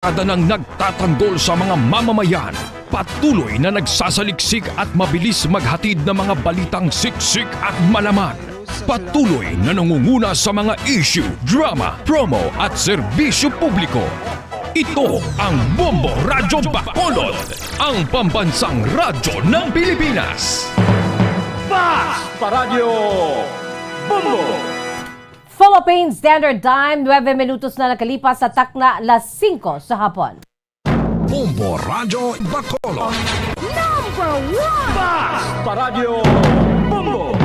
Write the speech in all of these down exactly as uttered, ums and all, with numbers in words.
kada nang nagtatanggol sa mga mamamayan. Patuloy na nagsasaliksik at mabilis maghatid ng mga balitang siksik at malaman. Patuloy na nangunguna sa mga issue, drama, promo at serbisyo publiko. Ito ang Bombo Radyo Bacolod, ang pambansang radyo ng Pilipinas. Fast Paradyo Bombo! Philippine Standard Time, nuebe minutos na nakalipas sa takna las singko sa hapon. Bombo Radyo Bacolod. Number one! Fast Paradyo Bombo!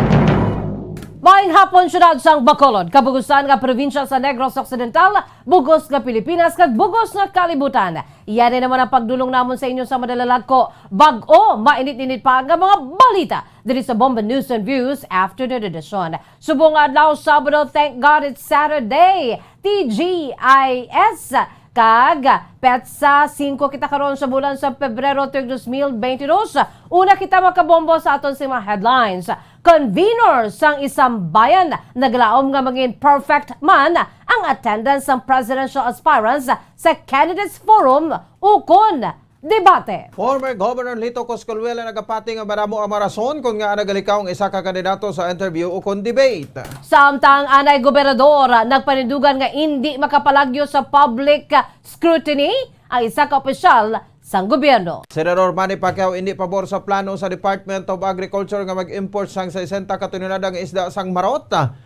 Maayong hapon, siyudad sang Bacolod, kabugusan nga probinsya sa Negros Occidental, bugos nga Pilipinas, kag bugos nga kalibutan. Yari naman ang pagdulong namon sa inyo sa madalalagko. Bag-o, mainit-init pa nga mga balita diri sa Bombo News and Views Afternoon Edition. Subong nga adlaw, Sabado, thank God it's Saturday. T G I S. Kag petsa singko kita karon sa bulan sa Pebrero, tuig dos mil beintidos. Una kita makabombo sa aton sing mga headlines. Convenor sang Isambayan naglaom nga mangin perfect man ang attendance sang presidential aspirants sa Candidates Forum ukon debate. Former Governor Lito Coscolluela nagapati nga madamo ang mga rason kon ngaa nagalikaw ang isa ka kandidato sa interview ukon debate. Samtang anay gobernador nagpanindugan nga indi makapalagyo sa public scrutiny ang isa ka opisyal sang gobyerno. Senador Manny Pacquiao indi pabor sa plano sa Department of Agriculture nga mag-import sang sesenta ka tonelada nga isda sang marot.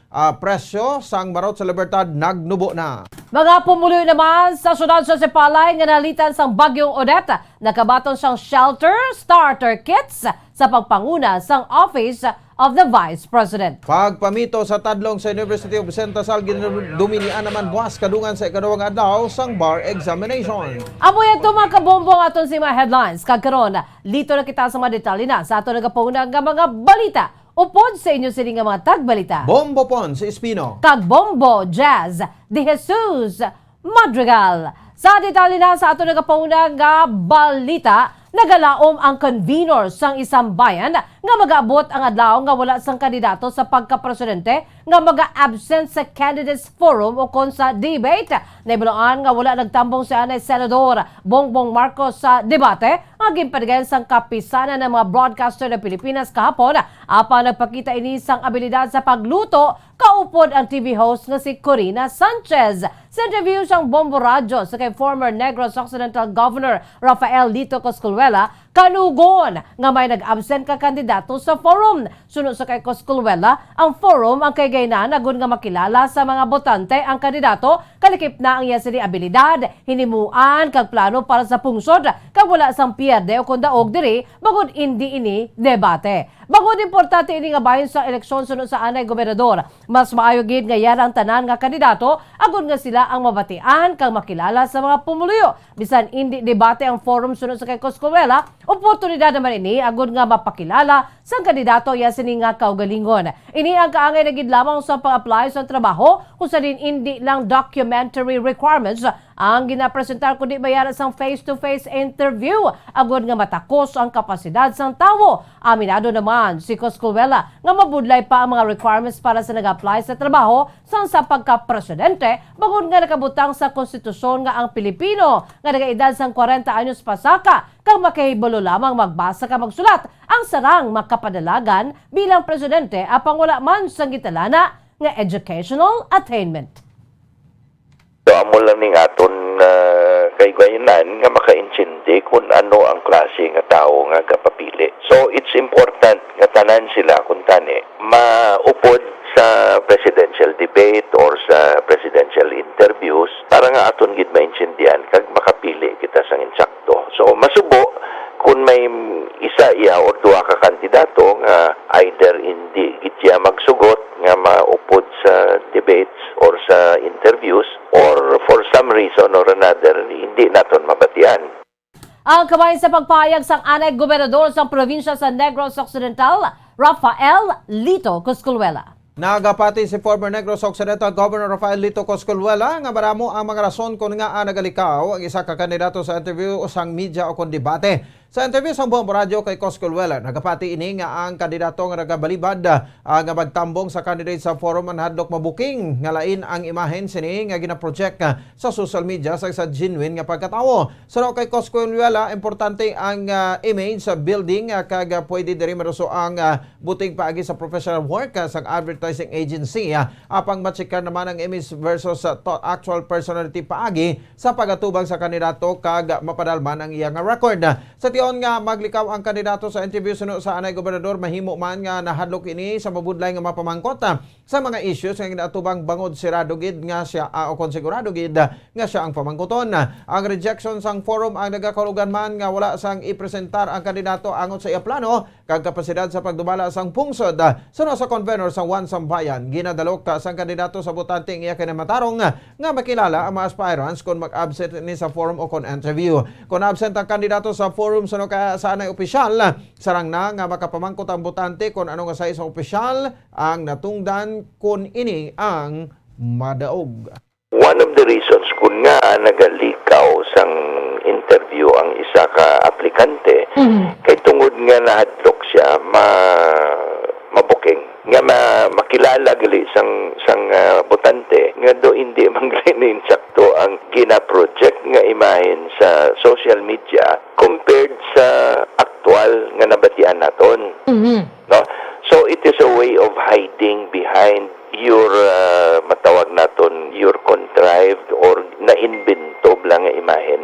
Ah, presyo sang marot sa Libertad nagnubo na. Mga pumuluyo naman sa siyudad sa Sipalay nga nalitan sang Bagyong Odette, nakabaton sang shelter starter kits sa pagpanguna sang Office of the Vice President. Pagpamito sa tadlong sa University of Saint Salvador, duminian naman buwas kadungan sa ikaduhang adlaw sang bar examination. Amo yan to, mga kabombo, ang aton sing mga headlines. Kag karon, lito na kita sa mga detalye na sa aton nagapauna nga mga balita. Upod sa inyo sini nga mga tagbalita, Bombo Pons Espino kag Bombo Jazz de Jesus Madrigal. Sa detalye na sa aton nagapauna nga balita, nagalaom ang convenor sang Isambayan nga magaabot ang adlaw nga wala sang kandidato sa pagkapresidente nga maga-absent sa Candidates Forum ukon sa debate. Nahibaluan nga wala nagtambong si anay Senador Bongbong Marcos sa debate nga ginpatigayon sang kapisanan ng mga broadcaster ng Pilipinas kahapon, apan nagpakita ini sang abilidad sa pagluto kaupod ang T V host nga si Corina Sanchez. Sa interview sang Bombo Radyo sa kay former Negros Occidental Governor Rafael Lito Coscolluela, kanugon nga may nag-absent ka kandidato sa forum. Suno sa kay Coscolluela, ang forum ang kaiganan agod nga makilala sa mga botante ang kandidato, kalakip na ang iya sini abilidad, hinimuan, kag plano para sa pungsod, kag wala sang pierde o kon daog diri, bangod indi ini debate. Bangod importante ini nga bahin sa eleksyon suno sa anay gobernador, mas maayo gid nga yara ang tanan nga kandidato agod nga sila ang mabatian kag makilala sa mga pumuluyo. Bisan indi debate ang forum suno sa kay Coscolluela, oportunidad naman ini agud nga mapakilala sang kandidato iya sini nga kaugalingon. Ini ang kaangay na gid lamang sa pag-apply sa trabaho kung sa din indi lang documentary requirements ang ginapresentar, kundi bayara sang face-to-face interview agud nga matakos ang kapasidad sang tawo. Aminado naman si Coscolluela nga mabudlay pa ang mga requirements para sa nag-apply sa trabaho sang sa pagka-presidente, bangod nga nakabutang sa konstitusyon nga ang Pilipino nga nagaedad sang kwarenta anyos pasaka kag makahibalo lamang magbasa kag magsulat ang sarang makapadalagan bilang presidente apang wala man sang gintalana nga educational attainment. So, amo lang ning aton, ah, kahigayonan nga makaintindi kung ano ang klase nga tawo nga gapapili. So, it's important nga tanan sila, kung tani, maupod sa presidential debate or sa presidential interviews para nga aton gid maintindihan kag makapili kita sang insakto. So, masubo kung may isa iya or duha ka kandidato nga either hindi gid siya magsugot nga maupod sa debates or sa interviews, or for some reason or another, hindi naton mabatian. Ang kamay sa pagpahayag sang anay gobernador sang probinsya sa Negros Occidental, Rafael Lito Coscolluela. Nagapati si former Negros Occidental Governor Rafael Lito Coscolluela nga madamo ang mga rason kon ngaa nagalikaw ang isa ka kandidato sa interview o sang media o kon debate. Sa interview sang Bombo Radyo kay Cos Colwell, nagapati ini nga ang kandidato nga nagabalibad, ah, nga magtambong sa candidate sa forum ang hadlok mabuking nga lain ang imahen sini nga ginaproject, ah, sa social media sa isa genuine nga pagkatawo. Suno kay Cos Colwell, importante ang, ah, image sa building, ah, kag, ah, pwede diri maruso ang, ah, buting paagi sa professional work, ah, sang advertising agency, ah, apang matsikar naman ang image versus, ah, to actual personality paagi sa pagatubang sa kandidato kag mapadalman ang iya nga record. Sa tion nga maglikaw ang kandidato sa interview suno sa anay gobernador, mahimo man nga nahadlok ini sa mabudlay nga mapamangkot, ah, sa mga issues nga ginaatubang bangod sirado gid nga siya, ah, o kon sigurado gid, ah, nga siya ang pamangkuton. Ang rejection sang forum ang nagakahulugan man nga wala sang ipresentar ang kandidato angot sa iya plano kag kapasidad sa pagdumala sang pungsod. Suno sa convenor sa One Sambayan, ginadalok sang kandidato sa botante ang iya kinamatarong nga makilala ang mga aspirants kon mag-absent ni sa forum o kon interview. Kon absent ang kandidato sa forum suno ka sa anay opisyal, sarang na nga makapamangkot ang botante kon ano nga size sang opisyal ang natungdan kon ini ang madaog. One of the reasons kun nga nagalikaw sang interview ang isa ka aplikante Mhm. kay tungod nga nahadlok siya ma mabuking nga ma, makilala gali sang sang ah, botante nga do hindi man gali insakto ang gina-project nga imahen sa social media compared sa aktual nga nabatian naton. Mhm. No? So it is a way of hiding behind your, uh, matawag naton, your contrived or naimbento lang nga imahen.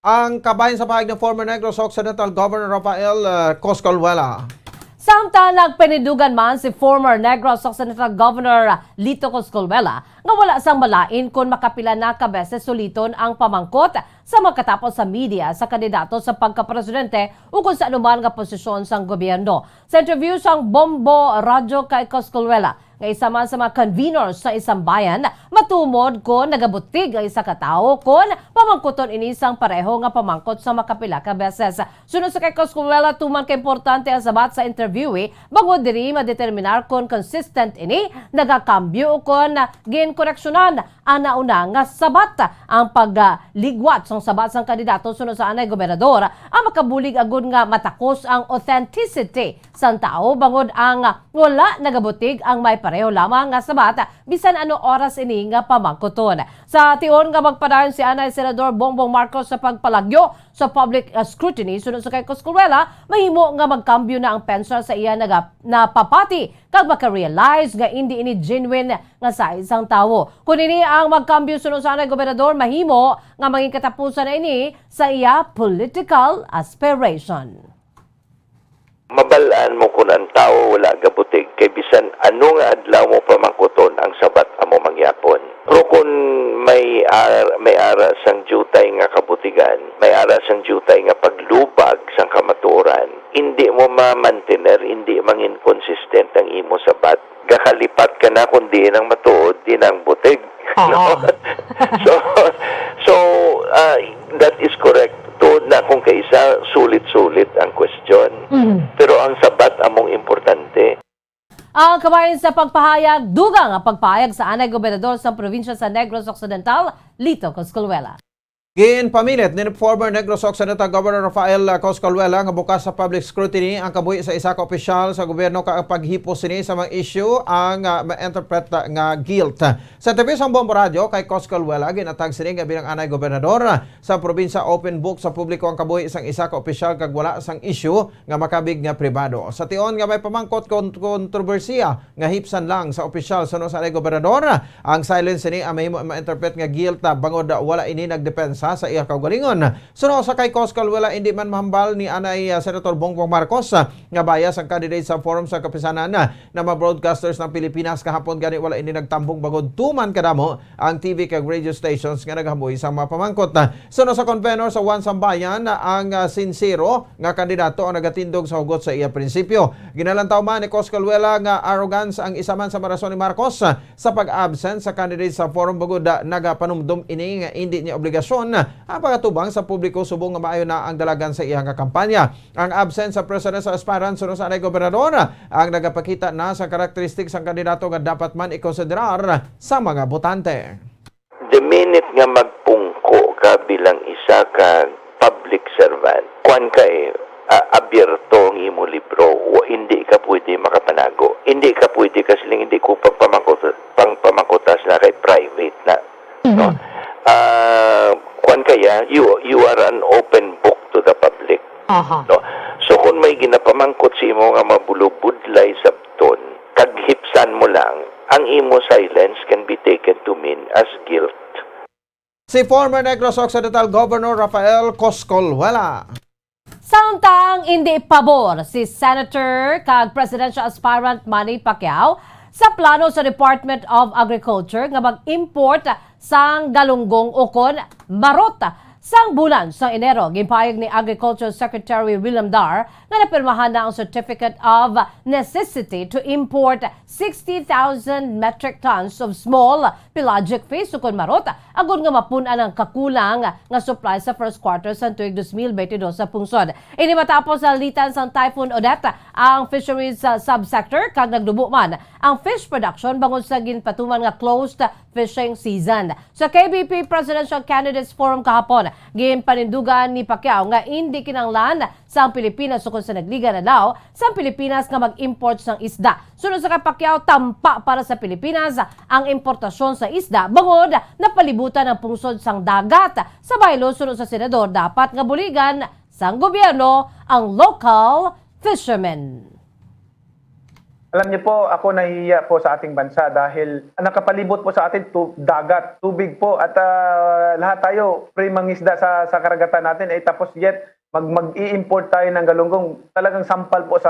Ang kabahin sa pahayag ni former Negros Occidental Governor Rafael, uh, Coscolwela. Samtang nagpanidugan man si former Negros Occidental Governor Lito Coscolwela nga wala sang malain kon makapila na ka beses suliton ang pamangkot sa makatapos sa media sa kandidato sa pagkapresidente ukon sa anuman nga posisyon sang gobyerno. Sa interview sang Bombo Radyo kay Coscolwela, nga isa man sa mga conveners sa Isambayan, matumod kon nagabutig ang isa ka tawo kon pamangkuton ini sang pareho nga pamangkot sa makapila ka beses. Suno sa kay Coscolwela, tuman ka importante ang sabat sa interviewee, bangod diri madeterminar kon consistent ini, nagakambyo o kon ginkoreksyonan ang nauna nga sabat. Ang pagligwat sang sabat sang kandidato suno sa anay gobernador ang makabulig agud nga matakos ang authenticity sang tawo, bangod ang wala nagabutig ang may pareho lamang nga sabat bisan ano oras ini nga pamangkuton. Sa tion nga magpadayon si anay Senador Bongbong Marcos sa pagpalagyo sa public, uh, scrutiny suno sa kay Coscolwela, mahimo nga magkambyo na ang pensar sa iya naga-, napapati kag maka-realize nga indi ini genuine nga size sang tawo. Kon ini ang magkambyo suno sa anay gobernador, mahimo nga mangin katapusan na ini sa iya political aspiration. Mabal-an mo kon ang tawo wala gabutig, kay bisan ano nga adlaw mo pamangkuton, ang sabat amo mangyapon. Pero kon may ar-, may ara sang diutay nga kabutigan, may ara sang diutay nga paglubag sang kamatuoran, indi mo ma-mantener, indi mangin consistent ang imo sabat. Gakalipat ka na kung diin ang matuod, diin ang butig. No? Oo. So, so, ah, that is correct. Tuod na kung kaisa, sulit-sulit ang question. Mhm. Pero ang sabat among importante. Ang kabahin sa pagpahayag, dugang ang pagpahayag sa anay gobernador sa probinsya sa Negros Occidental, Lito Coscolwela. Ginpamilit ni former Negros Occidental Governor Rafael Coscolwela nga bukas sa public scrutiny ang kabuhi sa isa ka opisyal sa gobyerno kag ang paghipos sini sa mga issue ang, ah, ma-interpret nga guilt. Sa interview sang Bombo Radyo kay Coscolwela, ginatag sini nga bilang anay gobernador sa probinsya, open book sa publiko ang kabuhi sang isa ka opisyal kag wala sang issue nga makabig nga pribado. Sa tion nga may pamangkot kon kontrobersiya nga hipsan lang sa opisyal suno sa anay gobernador, ang silence sini ang mahimo ma-interpret nga guilt, ah, bangod wala ini nagdepensa sa iya kaugalingon. Suno sa kay Coscolwela, indi man mahambal ni anay, ah, Senator Bongbong Marcos, ah, nga bias ang candidate sa forum sa kapisanan, ah, na mga broadcasters ng Pilipinas kahapon, gani wala ini nagtambong bangod tuman kadamo ang T V kag radio stations nga nagahambuhi sa mga pamangkot. Suno sa convenor sa One Sambayan, ang, ah, sinsero nga kandidato ang nagatindog sa hugot sa iya prinsipyo. Ginalantaw man ni Coscolwela nga arrogance ang isa man sa mga rason ni Marcos, ah, sa pag-absent sa candidate sa forum, bangod, ah, nagapanumdom ini nga indi niya obligasyon, ah, ang pagatubang sa publiko subong nga maayo na ang dalagan sa iya nga kampanya. Ang absence sa presidential aspirant suno sa anay gobernador ang nagapakita na sa karakteristik sang kandidato nga dapat man ikonsiderar sa mga botante. The minute nga magpungko ka bilang isa ka public servant. Kuan ka eh, ah, abierto ang imo libro. Wa, hindi ka pwede makapanago. Hindi ka pwede kasiling, "Hindi ko pagpamangkot, pangpamangkutas na kay private na." No? Mhm. Ah, kuan ka ya, you, you are an open book to the public. Aha. No? So, kung may ginapamangkot sa imo nga mabulubudlay sabton, kag hipsan mo lang, ang imo silence can be taken to mean as guilt. Si former Negros Occidental Governor Rafael Coscolwela. Samtang indi pabor si Senator kag presidential aspirant Manny Pacquiao sa plano sa Department of Agriculture nga mag-import sang galunggong ukon marot. Sang bulan sang Enero, ginpahayag ni Agriculture Secretary William Dar nga napirmahan na ang Certificate of Necessity to import sixty thousand metric tons of small pelagic fish ukon marot, agod nga mapun-an ang kakulang nga supply sa first quarter sa tuig dos mil bente dos sa pungsod. Ini matapos nalitan sang Typhoon Odette ang fisheries, uh, subsector, kag nagdubo man ang fish production bangod sa ginpatuman nga closed fishing season. Sa K B P Presidential Candidates Forum kahapon, ginpanindugan ni Pacquiao nga indi kinahanglan sang Pilipinas ukon sa nagligad na law sang Pilipinas nga mag-import sang isda. Suno sa kay Pacquiao, tampa para sa Pilipinas ang importasyon sa isda bangod napalibutan ang pungsod sang dagat. Sa baylo, suno sa senador, dapat nga buligan sang gobyerno ang local fishermen. Alam niyo po, ako nahihiya po sa ating bansa dahil nakapalibot po sa atin tu-, dagat, tubig po, at, ah, lahat tayo free mangisda sa, sa karagatan natin, eh, tapos yet mag-, mag-i-import tayo ng galunggong. Talagang sampal po sa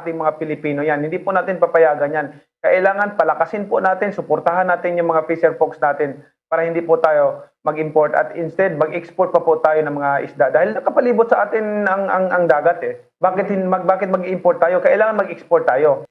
ating mga Pilipino yan. Hindi po natin papayagan yan. Kailangan palakasin po natin, suportahan natin yung mga fisher folks natin para hindi po tayo mag-import at instead mag-export pa po tayo ng mga isda dahil nakapalibot sa atin ang, ang, ang dagat eh. Bakit hin-, mag-, bakit mag-import tayo? Kailangan mag-export tayo.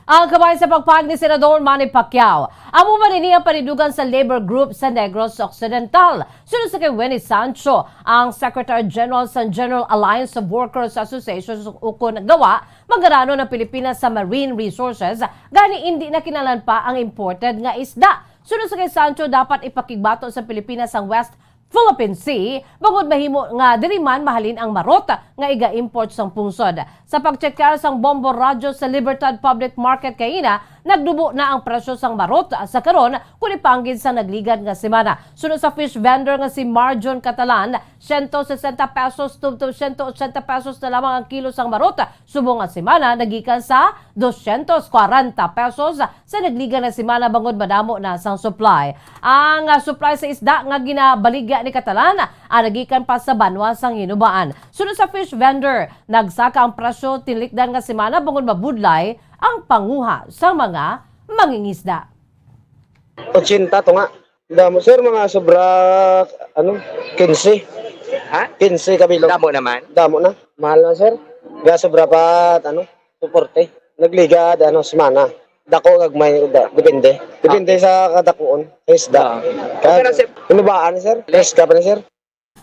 Ang kabahin sa pagpahayag ni Senador Manny Pacquiao. Amo man ini ang panindugan sa labor group sa Negros Occidental. Suno sa kay Winnie Sancho, ang Secretary General sa General Alliance of Workers Associations ukon GAWA, magaranon ang Pilipinas sa marine resources, gani indi na kinahanglan pa ang imported nga isda. Suno sa kay Sancho, dapat ipakigbato sa Pilipinas ang West Philippine Sea, bangod mahimo nga diri man mahalin ang marot nga iga-import sang pungsod. Sa pagtsekyar sang Bombo Radyo sa Libertad Public Market kaina, nagdubo na ang presyo sang marot sa karon kon ipanggid sa nagligad nga semana. Suno sa fish vendor nga si Marjon Catalan, siyento sesenta pesos tubtob siyento ochenta pesos na lamang ang kilo sang marot. Subong nga semana, nagikan sa dosyentos kwarenta pesos sa nagligad nga semana bangod madamo na sang supply. Ang, ah, supply sa isda nga ginabaligya ni Catalan, ah, nagikan pa sa banwa sang Hinubaan. Suno sa fish vendor, nagsaka ang presyo tinlikdan nga semana bangod mabudlay ang panguha sa mga mangingisda. Ochenta to nga. Damo, sir, mga sobra, ano, kinse. Ha? Kinse ka bilog. Damo naman. Damo na. Mahal na, sir. Ga sobra pa, ano, two forty. Nagligad, ano, semana. Dako kag may, da-, depende. Depende sa kadakuon, sa isda. Oo. Kag Pero, sir, inubaan, sir. Tres ka pa ni, sir.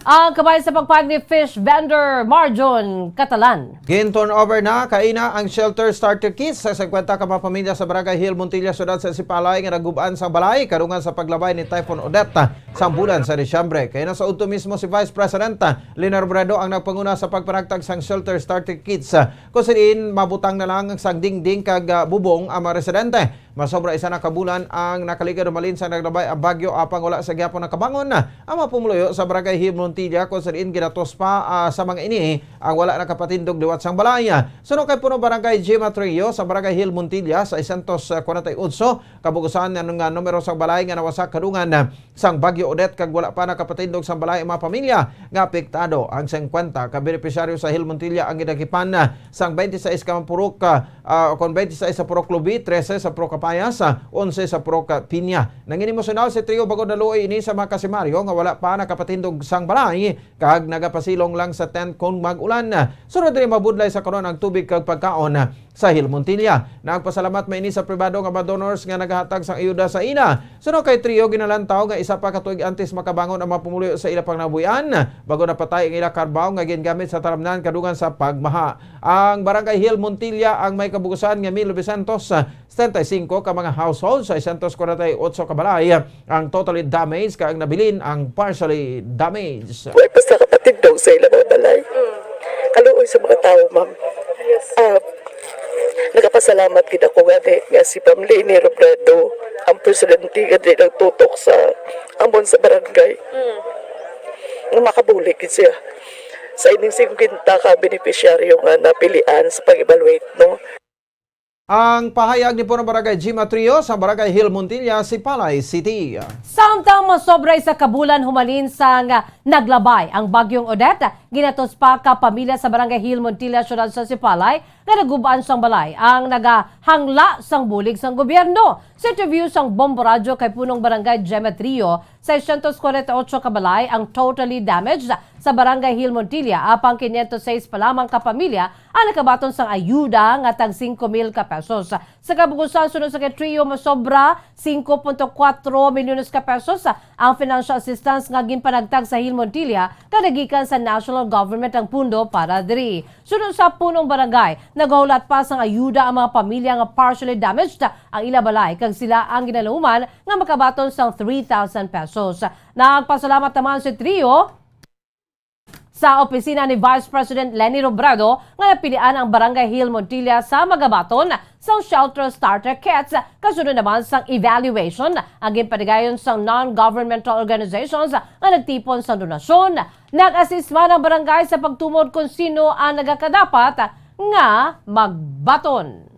Ang kabahin sa pagpahayag ni fish vendor Marjon Catalan. Gin-turnover na kaina ang shelter starter kits sa singkwenta ka mga pamilya sa Barangay Hill Montilla, Siyudad sa Sipalay, nga nagub-an sang balay kadungan sa paglabay ni Typhoon Odette sang bulan sa Disyembre. Kaina sa udto mismo si Vice President Leonardo Robredo ang nagpanguna sa pagpanagtag sang shelter starter kits, kung sa diin mabutang na lang sang dingding kag, ah, bubong ang mga residente. Masobra isa na ka bulan ang nakaligad humalin sa naglabay ang bagyo, apang wala sa gihapon nakabangon ang mga pumuluyo sa Barangay Hill Montilla, kung sa diin ginatos pa, ah, sa mga ini ang wala nakapatindog liwat sang balay. Suno kay Puno Barangay Jim Atrio sa Barangay Hill Montilla, sa sesenta y ocho kabugusan nga numero sang balay nga nawasak kadungan sang Bagyo Odette kag wala pa nakapatindog sang balay ang mga pamilya nga apektado. Ang singkwenta ka benepisyaryo sa Hill Montilla ang ginagipan sang twenty-six ka mga purok, ah, kon twenty-six sa Purok Lubi, trese sa Purok Capayas, ah, onse sa Purok, ah, Piña. Nanginimosonal si Trio bangod naluoy ini sa mga kasimaryo nga wala pa nakapatindog sang balay kag nagapasilong lang sa tent kon mag-ulan. Sunod diri, mabudlay sa karon ang tubig kag pagkaon sa Hill Montilla. Nagpasalamat man ini sa pribado nga mga donors nga nagahatag sang ayuda sa ila. Suno kay Trio, ginalantaw nga isa pa ka tuig antes makabangon ang mga pumuluyo sa ila panginabuhian, bago napatay ang ila karbaw nga gingamit sa talamnan kadungan sa pagbaha. Ang Barangay Hill Montilla ang may kabugusan nga mil novecientos setenta y cinco ka mga household, seiscientos kwarenta y ocho ka balay ang totally damaged, kag ang nabilin ang partially damaged. Way pa sa kapatid daw, sa ilang mga balay. Kaluoy sa mga tawo, ma'am. Ah, nagapasalamat gid ako gani nga si Ma'am Leni Robredo ang presidente nga di nagtutok sa amon sa barangay. Nga makabulig gid siya sa ining singkwenta ka benepisyaryo nga napilian sa pag-evaluate, no? Ang pahayag ni Punong Barangay Jim Atrio sa Barangay Hill Montilla, Sipalay City. Samtang masobra isa ka bulan humalin sang naglabay ang Bagyong Odette, ginatos pa ka pamilya sa Barangay Hill Montilla, siyudad sa Sipalay, nga nagub-an sang balay ang nagahangla sang bulig sang gobyerno. Sa interview sang Bombo Radyo kay Punong Barangay Jim Atrio, seiscientos cuarenta y ocho ka balay ang totally damaged sa Barangay Hill Montilla, apang quinientos seis pa lamang ka pamilya ang nakabaton sang ayuda nga tag singko mil ka pesos. Sa kabugusan, suno sa kay Trio, masobra singko punto kuwatro milyones ka pesos ang financial assistance nga ginpanagtag sa Hill Montilla nga nagikan sa national government ang pundo para diri. Suno sa punong barangay, nagahulat pa sang ayuda ang mga pamilya nga partially damaged ang ila balay, kag sila ang ginalauman nga makabaton sang three thousand pesos. Nagpasalamat naman si Trio sa opisina ni Vice President Leni Robredo nga napilian ang Barangay Hill Montilla sa magabaton sang shelter starter kits, kasunod naman sang evaluation ang ginpatigayon sang non-governmental organizations nga nagtipon sang donasyon. Nag-assist man ang barangay sa pagtumod kon sino ang nagakadapat nga magbaton.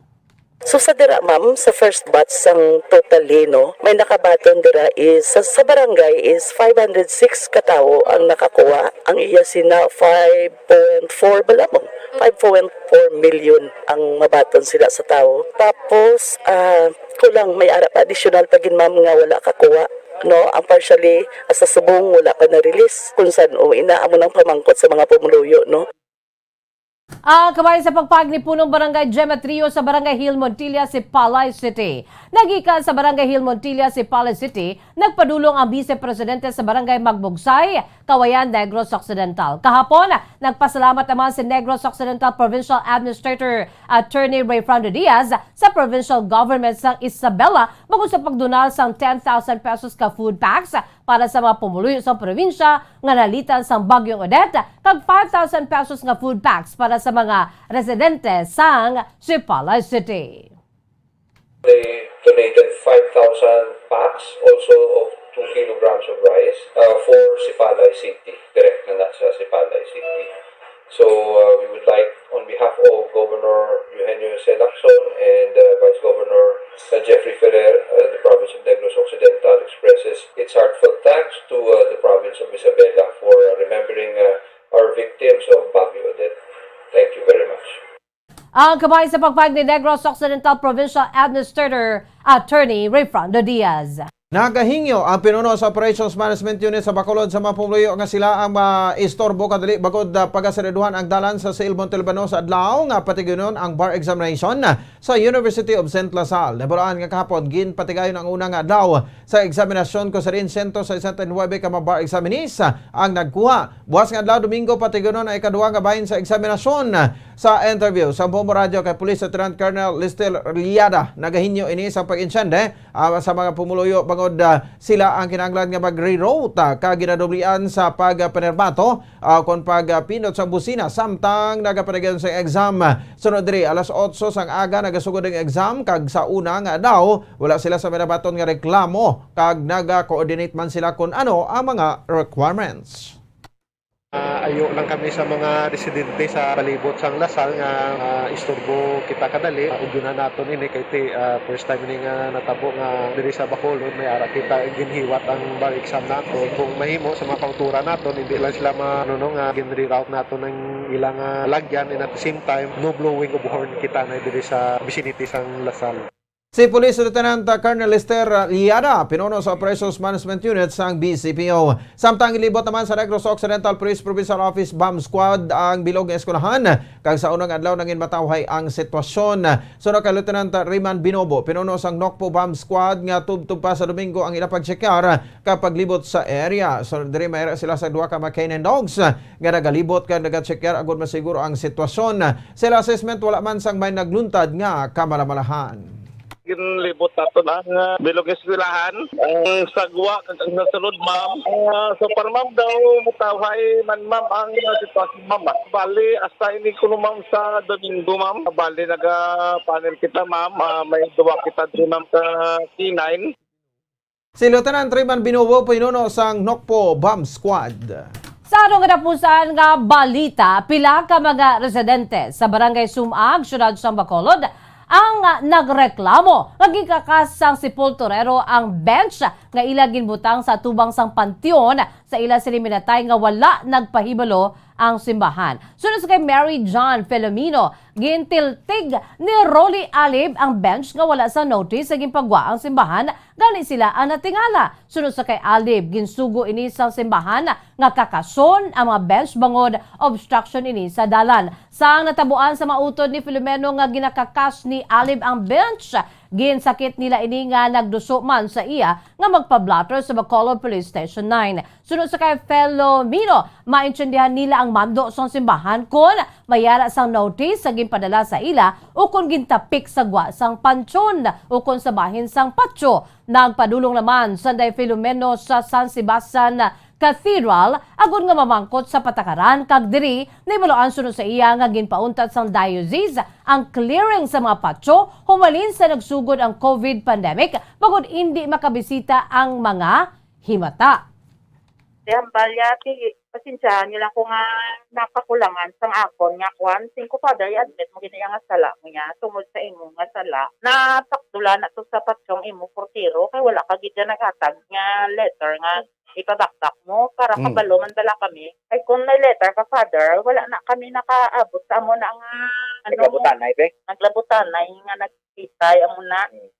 So sa dira, ma'am, sa first batch sang totally, no, may nakabaton dira is sa, sa barangay is five hundred six ka tawo ang nakakuha. Ang iya sina five point four bala mo. Five point four million ang mabaton sila sa tawo. Tapos ah, kulang, may ara pa additional pa gid, ma'am, nga wala kakuha, no? Ang partially ah, sa subong wala pa na-release. Kung san o ina amo nang pamangkot sa mga pumuluyo, no? Ah, kabay sa pagpahayag ni Punong Barangay Jim Atrio sa Barangay Hill Montilla, Sipalay City. Nagikan sa Barangay Hill Montilla, Sipalay City, nagpadulong ang Vice Presidente sa Barangay Magbugsay, Cauayan, Negros Occidental. Kahapon, nagpasalamat naman si Negros Occidental Provincial Administrator Attorney Rayfrando Diaz sa Provincial Government sang Isabela bangod sa pagdonal sang ten thousand pesos ka food packs para sa mga pumuluyo sang probinsya nga nalitan sang Bagyong Odette, kag five thousand pesos nga food packs para sa mga residente sang Sipalay City. They donated five thousand packs, also of two kilograms of rice, uh, for Sipalay City, direct na na sa Sipalay City. So uh, we would like, on behalf of Governor Eugenio Selacson and uh, Vice Governor uh, Jeffrey Ferrer, uh, the province of Negros Occidental expresses its heartfelt thanks to uh, the province of Isabela for uh, remembering uh, our victims of Baguio Odette. Thank you very much. Ang kabay sa pagpahayag ni Negros Occidental Provincial Administrator Attorney Rayfrando Diaz. Nagahingyo ang pinuno sa Operations Management Unit sa Bacolod sa mga pumuluyo nga sila ang maistorbo kadali bangod ah, pagasariduhan ang dalan sa Silbon Tulbano sa adlaw nga patiginon ang bar examination sa University of Saint La Salle. Nabalaan nga kahapon, ginpatigayon ang una nga adlaw sa eksaminasyon, kung sa diin siyento sesenta y nuebe ka mga bar examinees ang nagkuha. Buwas nga adlaw, Domingo, patiginon ang ikaduha nga bahin sa eksaminasyon. Sa interview sa Bombo Radyo kay Police Lieutenant Colonel Listel Liada, nagahinyo ini sa pag-insyende ah, sa mga pumuluyo bangod ah, sila ang kinahanglan nga mag-reroute ah, kag ginadoblian sa pagpanerbato ah, kon pagpindot sa busina samtang nagapatigayon sa exam. Sunod diri, alas otso sang aga nagasugod ang exam kag sa una nga adlaw wala sila sa may nabaton nga reklamo kag naga-coordinate man sila kon ano ang mga requirements. Ah, ayo lang kami sa mga residente sa palibot sang La Salle nga ah, istorbo kita kadali. Ah, ugyonan naton ini kay ti, ah, first time ini nga natabo nga diri sa Bacolod may ara kita ginhiwat ang bar exam naton. Kung mahimo sa mga kauturan naton, hindi lang sila ma-, ano, no, nga gin-reroute naton ang ilang ah, lagyan, and at the same time, no blowing of horn kita na diri sa vicinity sang La Salle. Si Police Lieutenant Colonel Lester Liada, pinuno sa Operations Management Unit sang B C P O. Samtang gilibot naman sa Negros Occidental Police Provincial Office Bomb Squad ang bilog nga eskwelahan, kag sa unang adlaw nangin matawhay ang sitwasyon. Suno kay Lieutenant Riman Binobo, pinuno sang Nocpo Bomb Squad, nga tubtob pa sa Domingo ang ila pagtsekyar kag paglibot sa area. Sunod diri, may ara sila sa duha ka mga canine dogs nga nagalibot kag nagatsekyar agud masiguro ang sitwasyon. Sa ila assessment, wala man sang may nagluntad nga kamalamalahan. Ginlibot nato na nga bilog eskwelahan. Ang sagwa kag ang nasulod, ma'am. Ah, so far, ma'am, daw matawahay man, ma'am, ang sitwasyon, ma'am. Bali, hasta ini kuno, ma'am, sa Domingo, ma'am. Bali, naga-panel kita, ma'am. Ah, may duwa kita dito, ma'am, sa K nine. Si Lieutenant Rayman Binubo, pinuno sang Nokpo Bomb Squad. Sa atong katapusan nga balita, pila ka mga residente sa Barangay Sumag, Siyudad sang Bacolod, ang nagreklamo nga gikakas sang sepulturero ang bench nga ila ginbutang sa atubang sang panteon sa ila sini minatay nga wala nagpahibalo ang simbahan. Suno sa kay Mary John Filomeno, gintiltig ni Rolly Alib ang bench nga wala sa notice sa ginpagwa ang simbahan, gani sila ang natingala. Suno sa kay Alib, ginsugo ini sa simbahan nga kakason ang mga bench bangod obstruction ini sa dalan. Sang natabuan sa mautod ni Filomeno nga ginakakas ni Alib ang bench, ginsakit nila ini nga nagduso man sa iya nga magpa-blotter sa Bacolod Police Station nine. Suno sa kay Filomeno, maintindihan nila ang mando sang simbahan kon may ara sang notice sa ginpadala sa ila o kon gintapik sa gwa sang panteon o kon sa bahin sang patio. Nagpadulong naman sanday Filomeno sa San Sebastian Cathedral agod nga mamangkot sa patakaran, kag diri nahibaluan suno sa iya nga ginpauntat sang diocese ang clearing sa mga patio humalin sa nagsugod ang covid pandemic, bangod indi makabisita ang mga himata. Di hambal ya, ti, pasensyahan niyo lang ko nga napakulangan sang akon nga kwan, singko, Father, i-admit mo gid iya nga sala mo ya, tungod sa imo nga sala. Napakdula na to sa patsyong imo portero, kay wala ka gid ya naghatag nga letter nga ipabakbak mo para Mm. kabalo man bala kami. Ay, kung may letter ka, Father, wala na kami nakaabot sa amo na nga, ano, Naglabutanay, be? Naglabutanay nga nagkitay, amo na. Mm.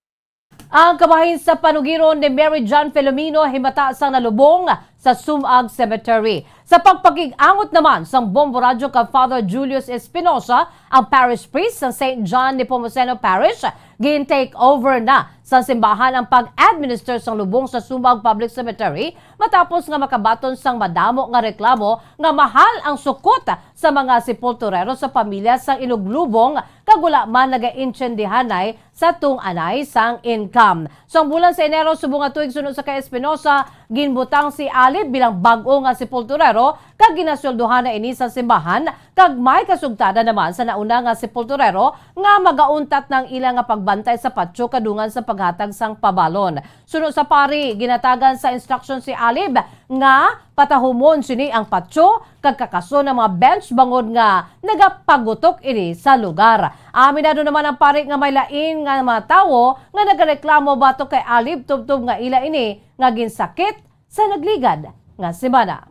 Ang kabahin sa panugiron ni Mary John Filomeno himata sang nalubong sa Sumag Cemetery. Sa pagpakig-angot naman sang Bombo Radyo kay Father Julius Espinosa, ang parish priest sa Saint John Nepomuceno Parish, gin-take over na sa simbahan ang pag-administer sang lubong sa Sumag Public Cemetery matapos nga makabaton sang madamo nga reklamo nga mahal ang sukot sa mga sepulturero sa pamilya sang inuglubong kag wala man nagaintindihanay sa tung-anay sang income. Sang bulan sa Enero subong nga tuig, suno sa kay Espinosa, ginbutang si Alib bilang bag-o nga sepulturero kag ginasweldohan na ini sa simbahan, kag may kasugtanan naman sa nauna nga sepulturero nga magauntat na ang ila nga pagbantay sa patyo kadungan sa paghatag sang pabalon. Suno sa pari, ginatagan sa instruction si Alib nga patahumon sini ang patyo kag kakason ang mga bench bangod nga nagapagutok ini sa lugar. Aminado naman ang pari nga may lain nga mga tawo nga nagareklamo batok kay Alib tubtob nga ila ini nga ginsakit sa nagligad nga semana.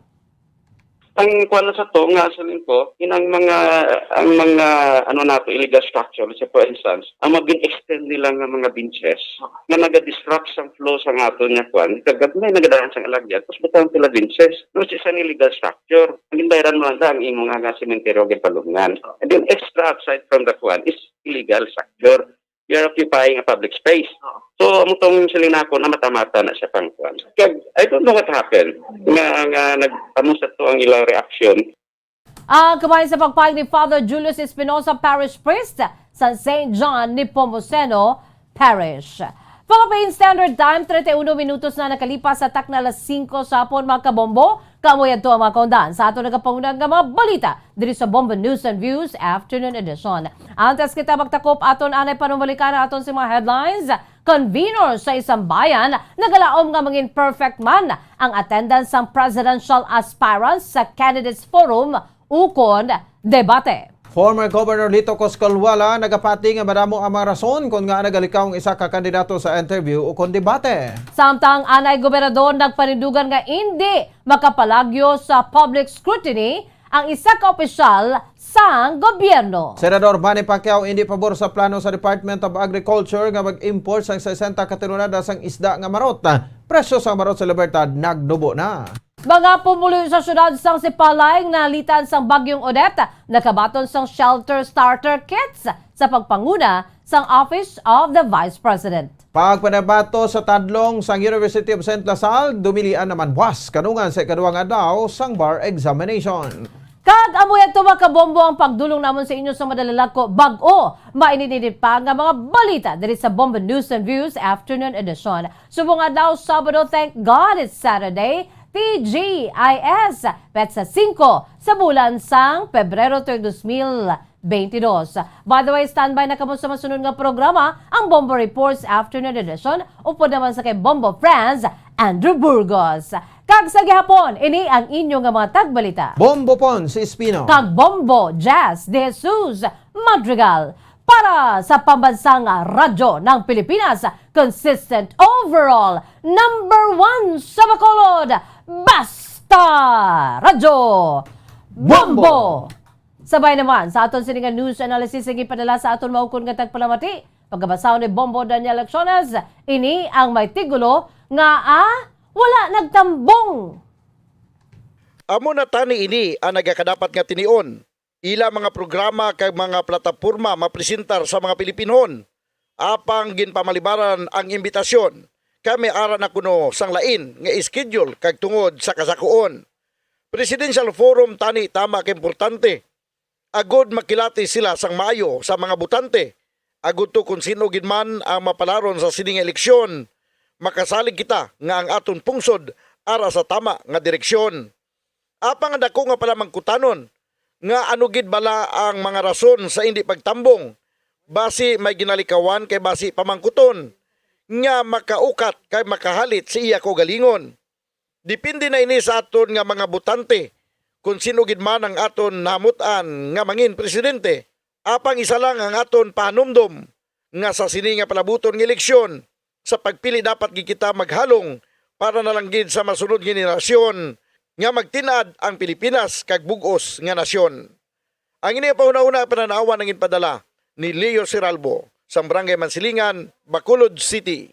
Ang kuwan na sa to nga sa lingko, inang mga, ang mga, ano nato, illegal structure, let's say for instance, ang mga gin-extend nila nga mga benches nga naga-disrupt sang flow sa nga ato nga kuwan, kag may nagadahan sang alagyan, tapos butang sila benches. No, it's an illegal structure. Ang ginbayaran mo lang ang imo nga, nga sementeryo ginpalumngan. And then extra outside from the kuwan is illegal structure. You're occupying a public space. Oo. So, amo tong siling nako, namata-mata na siya pang kuwan. Kag, I don't know what happened. Nga, nga nag-, amo sa to ang ilang reaction. Ang kabahin sa pagpahayag ni Father Julius Espinosa, Parish Priest sa Saint John Nepomuceno Parish. Philippine Standard Time, treinta y uno minutos na nakalipas sa takna alas singko sa hapon, mga kabombo. Kamo yadto ang mga kaundan sa aton nagapanguna nga mga balita diri sa Bombo News and Views Afternoon Edition. Antes kita magtakop, aton anay panumalikan ang aton sa mga headlines. Conveners sa isang bayan nagalaom nga mangin perfect man ang attendance sang presidential aspirants sa Candidates Forum ukon debate. Former Governor Lito Coscolwala nagapati nga madamo ang mga rason kon ngaa nagalikaw ang isa ka kandidato sa interview ukon debate. Samtang anay gobernador nagpanindugan nga indi makapalagyo sa public scrutiny ang isa ka opisyal sang gobyerno. Senador Manny Pacquiao indi pabor sa plano sa Department of Agriculture nga mag-import sang sesenta ka tonelada sang isda nga marot. Presyo sang marot sa Libertad nagdubo na. Mga pumuluyo sa siyudad sang Sipalay nga nalitan sang Bagyong Odette, nakabaton sang shelter starter kits sa pagpanguna sang Office of the Vice President. Pagpanabato sa tadlong sang University of Saint La Salle, dumilian naman buas kanungan sa ikaduha nga adlaw sang bar examination. Kag amo yato, mga kabombo, ang pagdulong namon sa inyo sa madalalako bag-o mainit-init pa nga mga balita diri sa Bombo News and Views Afternoon Edition. Subong adlaw, Sabado, thank God it's Saturday, T G I S, petsa singko sa bulan sang Pebrero, tuig dos mil beintidos. By the way, standby na kamo sa masunod nga programa, ang Bombo Reports Afternoon Edition, upod naman sa kay Bombo Franz Andrew Burgos. Kag sa gihapon, ini ang inyo nga mga tagbalita. Bombo Pon si Espino. Kag Bombo Jazz de Jesus Madrigal. Para sa pambansang radyo ng Pilipinas, consistent overall, number one sa Bacolod, Basta Radyo Bombo! Bombo! Sabay naman sa aton sini nga news analysis nga ipadala sa aton maukon nga tagpalamati, pagkabasahon ni Bombo Daniel Acciones, ini ang may tigulo nga, ah, wala nagtambong. Amo na tani ini ang nagakadapat nga tinion. Ila mga programa kag mga plataporma mapresentar sa mga Pilipinhon. Apang ginpamalibaran ang imbitasyon, kay may ara na kuno sang lain nga schedule kag tungod sa kasakuon. Presidential Forum tani tama ka importante, agud makilati sila sang maayo sa mga botante, agud to kon sin-o gid man ang mapalaron sa sini nga eleksyon, makasalig kita nga ang aton pungsod ara sa tama nga direksyon. Apang ang dako nga palamangkutanon nga ano gid bala ang mga rason sa indi pagtambong, basi may ginalikawan kay basi pamangkuton nga makaukat kay makahalit sa iya kaugalingon. Depende na ini sa aton nga mga botante kon sin-o gid man ang aton nahamut-an nga mangin presidente. Apang isa lang ang aton pahanumdom, nga sa sini nga palabuton nga eleksyon, sa pagpili dapat gid kita maghalong para na lang gid sa masunod nga henerasyon nga magtin-ad ang Pilipinas kag bug-os nga nasyon. Ang ini nga pahunahuna panan-awan ang ginpadala ni Leo Siralbo, sang Barangay Mansilingan, Bacolod City.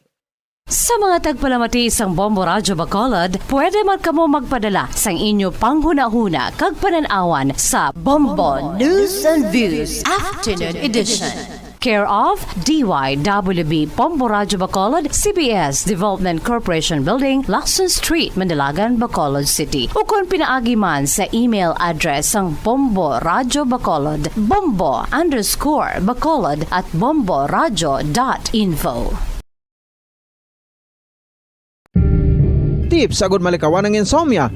Sa mga tagpalamati sang Bombo Radyo Bacolod, pwede man kamo magpadala sang inyo panghunahuna kag panan-awan sa Bombo News and Views Afternoon Edition. Care of D Y W B Bombo Radyo Bacolod, C B S Development Corporation Building, Lacson Street, Manalagan, Bacolod City. Ukon pinaagi man sa email address sang Bombo Radyo Bacolod, bombo underscore bacolod at bomboradyo dot info. Tips agud malikawan ang insomnia.